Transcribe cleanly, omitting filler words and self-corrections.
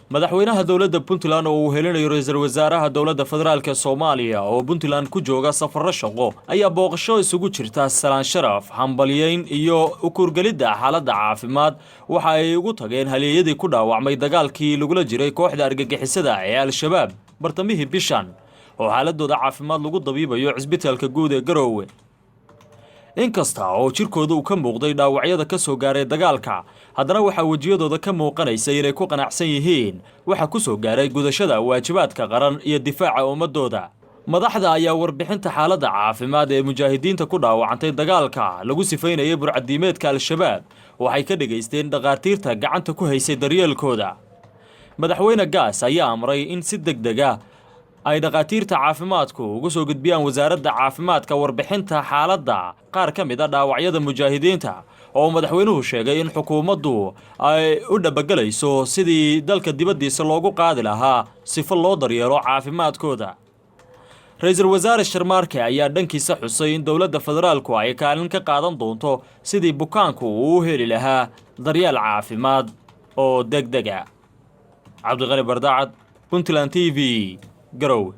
Madaxweynaha dowladda Puntland oo uu helinayo ra-iisul wasaaraha dowladda federaalka Soomaaliya oo Puntland ku jooga safarro shaqo ayaa booqasho isugu jirta salaan sharaf, hambalyeyn iyo ukuurgelidda xaaladda caafimaad waxa ay ugu tageen halyeeyadii ku dhaawacmay dagaalkii lagula jiray kooxda argagixisada ee Al-Shabaab bartamihii bishan, oo xaaladooda caafimaad lagu dabiibayo cisbitaalka guud ee Garoowe. Inkasta oo jirkooda uu ka muuqday dhaawacyada ka soo gaaray dagaalka, haddana waxaa wejiyadooda ka muuqanaysa inay ku qanacsan yihiin waxa ku soo gaaray gudashada waajibaadka qaran iyo difaaca ummadooda. Madaxda ayaa warbixinta xaaladda caafimaad ee mujaahidiinta ku dhaawacantay dagaalka lagu sifaynayay burcadiimeedka Al-Shabaab waxay ka dhegaysteen dhakhaatiirta gacanta ku haysay daryeelkooda. Madaxweyne Gaas ayaa amray in si deg deg ah ay dhakhaatiirta caafimaadku ugu soo gudbiyaan wasaaradda caafimaadka warbixinta xaaladda qaar ka mid ah dhaawacyada mujaahidiinta, oo madaxweynuhu sheegay in xukuumaddu ay u dhabagelayso sidii dalka dibaddiisa loogu qaadi lahaa sifo loo daryeelo caafimaadkooda. Ra-iisul wasaare Sharmaarke ayaa dhankiisa xusay in dowladda federaalku ay kaalin ka qaadan doonto sidii bukaanku uu u heli lahaa daryeel caafimaad oo deg deg ah. Cabdiqani Bardacad, Puntland TV, Garowe.